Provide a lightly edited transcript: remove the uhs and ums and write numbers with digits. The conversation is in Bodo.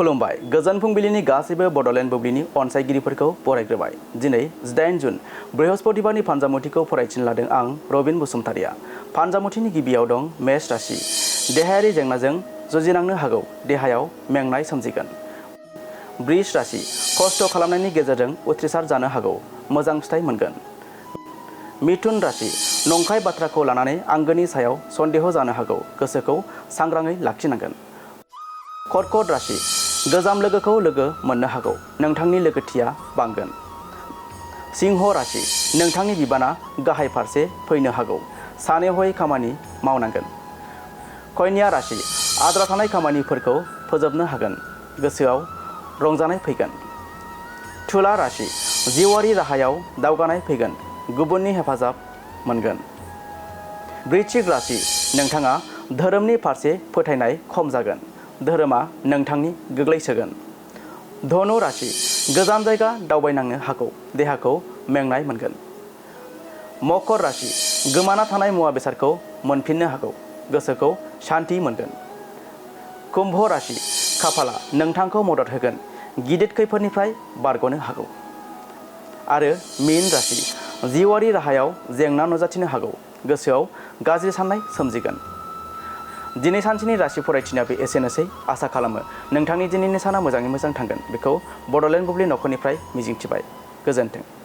खुलुमबाय गोजोन फुंबिलिनि गासैबो बड'लेण्ड बुब्लिनि अनसायगिरिफोरखौ बरायग्रोबाय। दिनै 18 जुन बृहस्पतिबारनि फानजामुथिखौ फरायथिनो लादों आं रबिन बसुमतारिया। फानजामुथिनि गिबियाव दं मेष राशि। देहायारि जेंनाजों जुजिनांनो हागौ, देहायाव मेंनाय सोमजिगोन। वृष राशि। खस्थ' खालामनायनि गेजेरजों उथ्रिसार जानो हागौ, मोजां फिथाइ मोनगोन। मिथुन राशि। नंखाय बाथ्राखौ लानानै आंगोनि सायाव सन्देह जानो हागौ, गोसोखौ सांग्राङै लाखिनांगोन। कर्कट राशि। गोजाम लोगोखौ लोगो मोननो हागौ, नोंथांनि लोगोथिया बांगोन। सिंह राशि। नोंथांनि बिबाना गाहाय फारसे फैनो हागौ, सानै हयै खामानि मावनांगोन। कन्या राशि। आद्रा थानाय खामानिफोरखौ फोजोबनो हागोन, गोसोआव रंजानाय फैगोन। तुला राशि। जिउआरि राहायाव दावगानाय फैगोन, गुबुननि हेफाजाब मोनगोन। वृश्चिक राशि। नोंथाङा धोरोमनि फारसे फोथायनाय खम जागोन, धोरोमा नोंथांनि गोग्लैसोगोन। धनु राशि। गोजान जायगा दावबायनांनो हागौ, देहाखौ मेंनाय मोनगोन। मकर राशि। गोमाना थानाय मुवा बेसादखौ मोनफिननो हागौ, गोसोखौ शान्ति मोनगोन। कुम्भ राशि। खाफाला नोंथांखौ मदद होगोन, गिदिर खैफोदनिफ्राय बारग'नो हागौ। आरो मीन राशि। जिउआरि राहायाव जेंना नुजाथिनो हागौ, गोसोआव गाज्रि साननाय सोमजिगोन। दिनै सानसेनि राशि फरायथिनायाबो एसेनोसै। आसा खालामो नोंथांनि दिनैनि साना मोजाङै मोजां थांगोन, बेखौ बड'लेण्ड बुब्लि नखरनिफ्राय मिजिंथिबाय। गोजोन्थों।